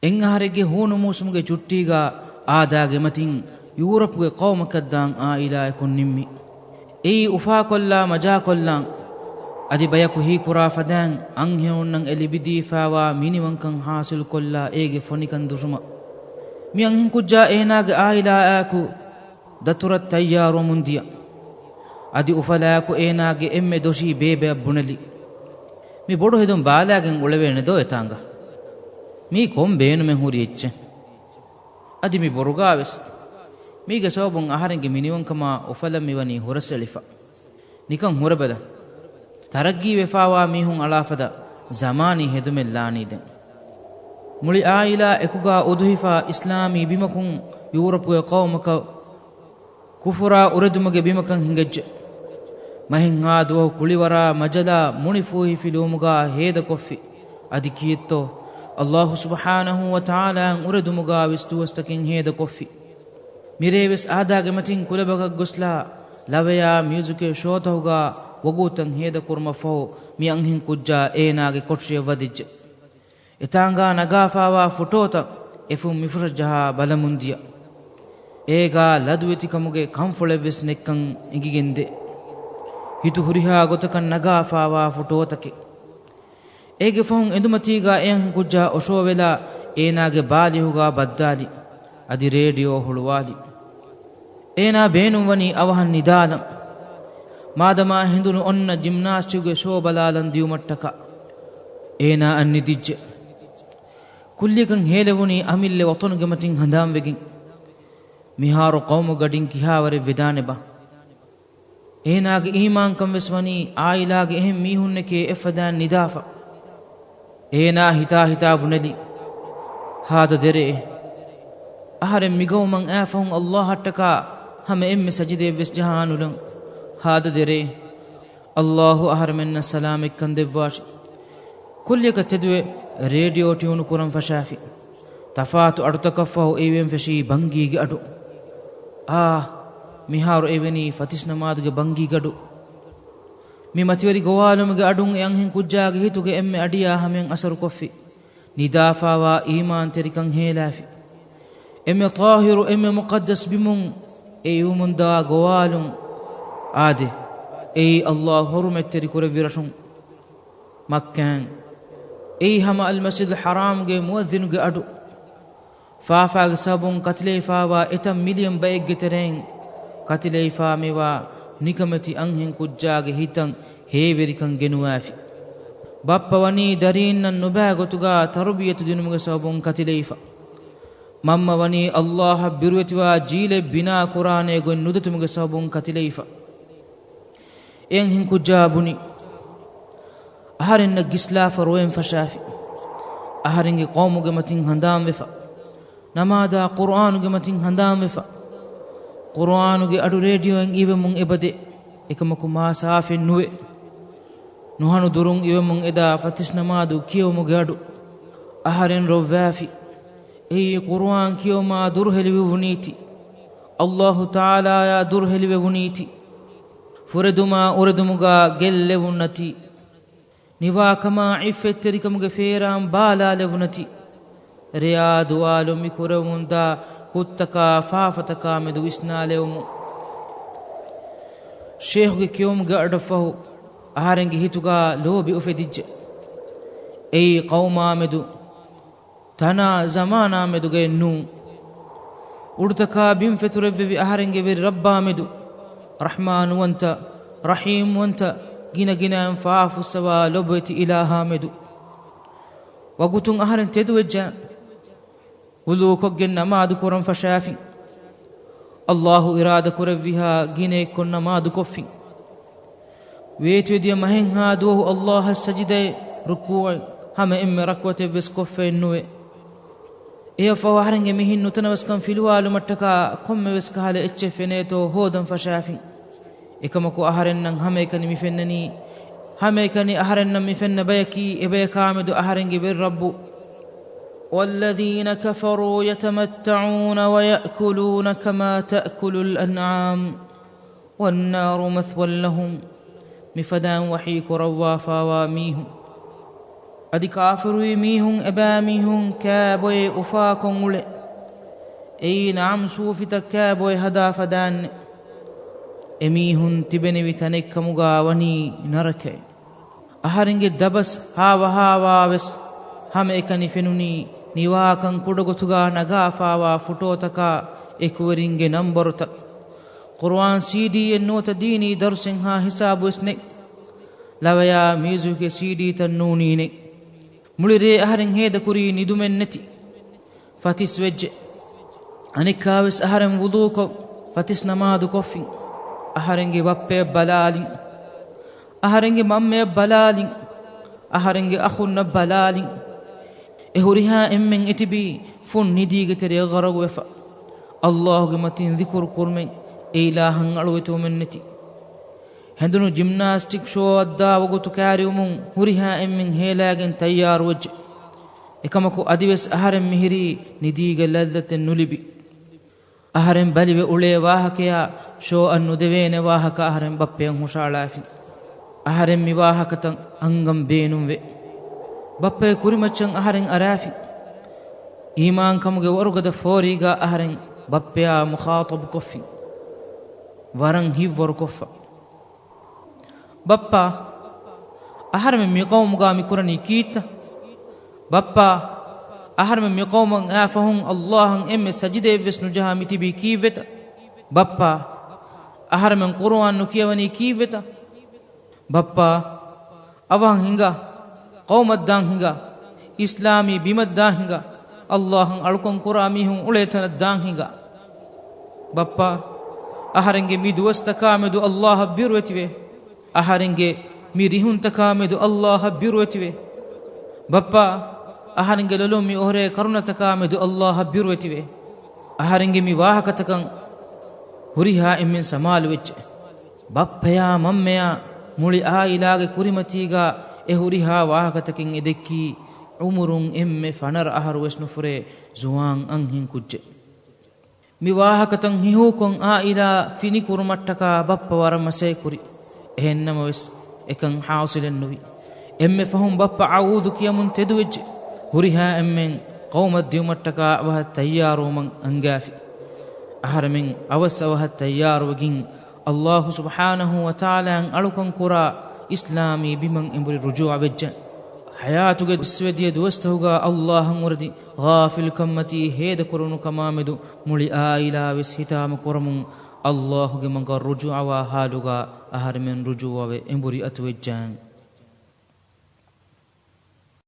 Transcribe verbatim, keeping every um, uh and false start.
އެއްއަހަރެއްގެ ހޫނު މޫސުމުގެ ޗުއްޓީގަ އާދާގެ މަތިން ޔޫރަޕުގެ ޤައުމަކަށްދާން އާއިލާއަކުން ނިންމި. އެއީ އުފާކޮށްލާ މަޖާކޮށްލާން. އަދި ބަޔަކު ހީކުރާ ފަދައިން އަންހެނުންނަށް އެ ލިބިދީފާވާ މިނިވަންކަން ޙާޞިލުކޮށްލާ އޭގެ ފޮނިކަން ދުށުމަށް. މި އަންހެންކުއްޖާ އޭނާގެ އާއިލާއާއެކު ދަތުރަށް ތައްޔާރުވަމުން ދިޔަ. އަދި އުފަލާއެކު އޭނާގެ އެންމެ ދޮށީ ބޭބެއަށް ބުނެލި. މި ބޮޑު ހެދުން ބާލާގެން އުޅެވޭނެ ދޯ އެތާނގަ؟ މީ ކޮން ބޭނުމެއް ހުރި އެއްޗެއް؟ އަދި މި ބުރުގާވެސް. މީގެ ސަބަބުން އަހަރެންގެ މިނިވަންކަމާ އުފަލަށް މިވަނީ ހުރަސްއެޅިފަ. ނިކަން ހުރެބަލަ. ތަރައްގީވެފާވާ މީހުން އަޅާފަދަ ޒަމާނީ ހެދުމެއް ލާނީދެން. މުޅި އާއިލާ އެކުގާ އުދުހިފާ އިސްލާމީ ބިމަކުން ޔޫރަޕުގެ ޤައުމަކަށް ކުފުރާ އުރެދުމުގެ ބިމަކަށް ހިނގައްޖެ. މަހެއްހާ ދުވަހު ކުޅިވަރާ މަޖަލާ މުނިފޫހިފިލުވުމުގާ ހޭދަކޮށްފި. އަދި ކީއްތޯ؟ އައްލާހު ސުބްޙާނަހޫ ވަތަޢާލާއަށް އުރެދުމުގާ ވެސް ދުވަސްތަކެއް ހޭދަކޮށްފި. މިރޭވެސް އާދާގެ މަތިން ކުލަބަކަށް ގޮސްލާ، ލަވަޔާ މިއުޒިކޭ ޝޯތަހުގާ ވަގުތުތައް ހޭދަކުރުމަށްފަހު، މި އަންހެން ކުއްޖާ އޭނާގެ ކޮޓަރިއަށް ވަދެއްޖެ. އެތާނގާ ނަގާފާވާ ފޮޓޯތައް އެފުށް މިފުށަށް ޖަހާ ބަލަމުން ދިޔަ. އޭގާ ލަދުވެތިކަމުގެ ކަންފުޅެއްވެސް ނެއްކަން އެނގިގެންދޭ. ހިތު ހުރިހާ ގޮތަކަށް ނަގާފާވާ ފޮޓޯތަކެއް. އޭގެ ފަހުން އެނދުމަތީގާ އެ އަންހެން ކުއްޖާ އޮށޯވެލާ އޭނާގެ ބާލިހުގާ ބައްދާލި. އަދި ރޭޑިއޯ ހުޅުވާލި. އޭނާ ބޭނުންވަނީ އަވަހަށް ނިދާލަން. މާދަމާ ހިނދުނު އޮންނަ ޖިމްނާސްޓިކްގެ ޝޯ ބަލާލަން ދިޔުމަށްޓަކާ. އޭނާއަށް ނިދިއްޖެ. ކުއްލިއަކަށް ހޭލެވުނީ އަމިއްލަ ވަޠަނުގެ މަތިން ހަނދާންވެގެން. މިހާރު ޤައުމުގަޑިން ކިހާވަރެއް ވެދާނެބާ؟ އޭނާގެ އީމާންކަން ވެސް ވަނީ އާއިލާގެ އެހެން މީހުންނެކޭ އެއްފަދައިން ނިދާފަ. އޭނާ ހިތާ ހިތާ ބުނެލި، ހާދަ ދެރައޭ. އަހަރެން މިގައުމަށް އައިފަހުން އައްލާހަށްޓަކާ ހަމަ އެންމެ ސަޖިދައެއްވެސް ޖަހާނުލަން. ހާދަ ދެރައޭ. އައްލާހު އަހަރެމެންނަށް ސަލާމަތްކަން ދެއްވާށި. ކުއްލިއަކަށް ތެދުވެ ރޭޑިއޯ ޓިއުނު ކުރަން ފަށާފި. ތަފާތު އަޑުތަކަށްފަހު އެއިވެން ފެށީ ބަންގީގެ އަޑު. އާ، މިހާރު އެވެނީ ފަތިސްނަމާދުގެ ބަންގީގެ އަޑު. މި މަތިވެރި ގޮވާލުމުގެ އަޑުން އެ އަންހެން ކުއްޖާގެ ހިތުގެ އެންމެ އަޑިއާ ހަމައިން އަސަރުކޮށްފި. ނިދާފާވާ އީމާންތެރިކަން ހޭލާފި. އެންމެ ޠާހިރު، އެންމެ މުޤައްދަސް ބިމުން އެ އިވުމުންދާ ގޮވާލުން. އާދެ، އެއީ އައްލާހު ޙުރުމަތްތެރި ކުރެއްވި ރަށުން. މައްކާއިން. އެއީ ހަމަ އަލްމަސްޖިދުލް ޙަރާމްގެ މުއައްޒިނުގެ އަޑު. ފާފާގެ ސަބަބުން ކަތިލައިފާވާ އެތައް މިލިއަން ބައެއްގެ ތެރެއިން ކަތިލައިފާ މިވާ ނިކަމެތި އަންހެން ކުއްޖާގެ ހިތަށް ހޭވެރިކަން ގެނުވާފި. ބައްޕަ ވަނީ ދަރީންނަށް ނުބައި ގޮތުގާ ތަރުބިޔަތު ދިނުމުގެ ސަބަބުން ކަތިލައިފަ. މަންމަ ވަނީ އައްލާހަށް ބިރުވެތިވާ ޖީލެއް ބިނާ ކުރާނޭ ގޮތް ނުދަތުމުގެ ސަބަބުން ކަތިލައިފަ. އެ އަންހެން ކުއްޖާ ބުނި، އަހަރެންނަށް ގިސްލާފަ ރޮއެން ފަށާފި. އަހަރެންގެ ޤައުމުގެ މަތިން ހަނދާންވެފަ. ނަމާދާ ޤުރުއާނުގެ މަތިން ހަނދާންވެފަ. ޤުރުއާނުގެ އަޑު ރޭޑިއޯއިން އިވެމުން އެބަދޭ. އެކަމަކު މާ ސާފެއް ނުވޭ. ނުހަނު ދުރުން އިވެމުން އެދާ ފަތިސްނަމާދު ކިޔެވުމުގެ އަޑު. އަހަރެން ރޮއްވާފި. އެއީ ޤުރުއާން ކިޔެވުމާ ދުރުހެލިވެވުނީތީ. އައްލާހު ތަޢާލާޔާ ދުރުހެލިވެވުނީތީ. ފުރެދުމާ އުރެދުމުގާ ގެއްލެވުންނަތީ. ނިވާކަމާ ޢިއްފަތްތެރިކަމުގެ ފޭރާން ބާލާލެވުނަތީ. ރެޔާ ދުވާލު މި ކުރެވުމުންދާ ކުށްތަކާ ފާފަތަކާމެދު ވިސްނާލެވުމުން. ޝޭޚުގެ ކިޔުމުގެ އަޑަށްފަހު އަހަރެންގެ ހިތުގާ ލޯބި އުފެދިއްޖެ. އެއީ ޤައުމާމެދު ތަނާ ޒަމާނާމެދުގައެއް ނޫން. އުޑުތަކާ ބިން ފެތުރެއްވެވި އަހަރެންގެ ވެރި ރައްބާމެދު، ރަޙްމާނުވަންތަ، ރަޙީމްވަންތަ، ގިނަގިނައިން ފާފުއްސަވާ ލޮބުވެތި އިލާހާމެދު. ވަގުތުން އަހަރެން ތެދުވެއްޖެ. ވުޟޫކޮށްގެން ނަމާދު ކުރަން ފަށާފިން. އައްލާހު އިރާދަ ކުރެއްވިހާ ގިނައެއްކޮށް ނަމާދު ކޮށްފިން. ވޭތުވެދިޔަ މަހެއްހާ ދުވަހު އައްލާހަށް ސަޖިދައެއް ރުކޫޢެއް ހަމަ އެންމެ ރަކުޢަތެއްވެސް ކޮށްފައެއް ނުވޭ. އެއަށްފަހު އަހަރެންގެ މިހެން ނުތަނަވަސްކަން ފިލުވާލުމަށްޓަކާ ކޮންމެވެސް ކަހަލަ އެއްޗެއް ފެނޭތޯ ހޯދަން ފަށާފިން. އެކަމަކު އަހަރެންނަށް ހަމައެކަނި މި ފެންނަނީ، ހަމައެކަނި އަހަރެންނަށް މި ފެންނަ ބަޔަކީ އެބަޔަކާމެދު އަހަރެންގެ ވެރި ރައްބު. والذين كفروا يتمتعون ويأكلون كما تأكل الأنعام والنار مثوى لهم. މިފަދައިން ވަޙީ ކުރައްވާފާވާ މީހުން. އަދި ކާފިރުވި މީހުން އެބައިމީހުން ކާބޮއެ އުފާކޮށް އުޅެ. އެއީ ނަޢަމް ސޫފިތައް ކާބޮއެ ހަދާ ފަދައިންނެ. އެމީހުން ތިބެނިވި ތަނެއްކަމުގާ ވަނީ ނަރަކައެއް. އަހަރެންގެ ދަބަސް ހާވަހާވާވެސް ހަމައެކަނި ފެނުނީ ނިވާކަން ކުޑަގޮތުގާ ނަގާފާވާ ފޮޓޯތަކާ އެކުވެރިންގެ ނަންބަރުތައް. ޤުރުއާން ސީޑީއެއް ނުވަތަ ދީނީ ދަރުސެއްހާ ހިސާބުވެސް ނެތް. ލަވަޔާ މިއުޒިކްގެ ސީޑީތައް ނޫނީ ނެތް. މުޅި ރޭ އަހަރެން ހޭދަކުރީ ނިދުމެއް ނެތި. ފަތިސް ވެއްޖެ. އަނެއްކާވެސް އަހަރެން ވުޟޫކޮށް، ފަތިސް ނަމާދު ކޮށްފިން. އަހަރެންގެ ބައްޕަޔަށް ބަލާލިން. އަހަރެންގެ މަންމަޔަށް ބަލާލިން. އަހަރެންގެ އަޚުންނަށް ބަލާލިން. އެ ހުރިހާ އެންމެން އެތިބީ ފުން ނިދީގެ ތެރެއަށް ޣަރަގުވެފަ. ﷲ ގެ މަތިން ޛިކުރު ކުރުމެއް އެ އިލާހަށް އަޅުވެތިވުމެއް ނެތި. ހެނދުނު ޖިމްނާސްޓިކް ޝޯއަށް ދާ ވަގުތު ކާރިވުމުން ހުރިހާ އެންމެން ހޭލާގެން ތައްޔާރުވެއްޖެ. އެކަމަކު އަދިވެސް އަހަރެން މިހިރީ ނިދީގެ ލައްޒަތެއް ނުލިބި. އަހަރެން ބަލިވެ އުޅޭ ވާހަކަޔާ ޝޯއަށް ނުދެވޭނެ ވާހަކަ އަހަރެން ބައްޕަޔަށް ހުށައަޅާފިން. އަހަރެން މި ވާހަކަތައް އަންގަން ބޭނުންވޭ. ބައްޕަގެ ކުރިމައްޗަށް އަހަރެން އަރާފިން. އީމާންކަމުގެ ވަރުގަދަ ފޯރީގާ އަހަރެން ބައްޕަޔާ މުޚާޠަބުކޮށްފިން. ވަރަށް ހިތްވަރުކޮށްފަ. ބައްޕާ، އަހަރެމެން މި ޤައުމުގާ މި ކުރަނީ ކީއްތަ؟ ބައްޕާ، އަހަރެމެން މި ޤައުމަށް އާ ފަހުން ﷲ އަށް އެންމެ ސަޖިދައެއްވެސް ނުޖަހާ މިތިބީ ކީއްވެތަ؟ ބައްޕާ، އަހަރެމެން ޤުރުއާން ނުކިޔަވަނީ ކީއްވެތަ؟ ބައްޕާ، އަވަހަށް ހިނގާ، ޤައުމަށް ދާން ހިނގާ، އިސްލާމީ ބިމަށް ދާން ހިނގާ، ﷲ އަށް އަޅުކަން ކުރާ މީހުން އުޅޭ ތަނަށް ދާން ހިނގާ. ބައްޕާ، އަހަރެންގެ މި ދުވަސްތަކާ މެދު ﷲ އަށް ބިރުވެތިވޭ. އަހަރެންގެ މި ރިހުންތަކާ މެދު ﷲ އަށް ބިރުވެތިވޭ. ބައްޕާ، އަހަރެންގެ ލޮލުން މި އޮހޮރޭ ކަރުނަތަކާ މެދު ﷲ އަށް ބިރުވެތިވޭ. އަހަރެންގެ މި ވާހަކަތަކަށް ހުރިހާ އެންމެން ސަމާލުވެއްޖެ. ބައްޕަޔާ މަންމަޔާ މުޅި އާއިލާގެ ކުރިމަތީގާ އެ ހުރިހާ ވާހަކަތަކެއް އެ ދެއްކީ އުމުރުން އެންމެ ފަނަރަ އަހަރުވެސް ނުފުރޭ ޒުވާން އަންހެން ކުއްޖެއް. މި ވާހަކަތައް ހިހޫކޮށް އާއިލާ ފިނިކުރުމަށްޓަކާ ބައްޕަ ވަރަށް މަސައްކަތްކުރި. އެހެންނަމަވެސް، އެކަން ޙާޞިލެއްނުވި. އެންމެ ފަހުން ބައްޕަ އަޢޫޛު ކިޔަމުން ތެދުވެއްޖެ. ހުރިހާ އެންމެން ޤައުމަށް ދިއުމަށްޓަކާ އަވަހަށް ތައްޔާރުވުމަށް އަންގާފި. އަހަރެމެން އަވަސް އަވަހަށް ތައްޔާރުވެގެން، ﷲ ސުބްޙާނަހޫ ވަތަޢާލާއަށް އަޅުކަން ކުރާ އިސްލާމީ ބިމަށް އެނބުރި ރުޖޫޢަވެއްޖެ. ޙަޔާތުގެ އިސްވެދިޔަ ދުވަސްތަކުގާ ﷲ އަށް އުރެދި ޣާފިލްކަންމަތީ ހޭދަކުރުނުކަމާމެދު މުޅި އާއިލާވެސް ހިތާމަ ކުރަމުން، ﷲ ގެ މަގަށް ރުޖޫޢަވާ ޙާލުގާ އަހަރެމެން ރުޖޫޢަވެ އެނބުރި އަތުވެއްޖެ.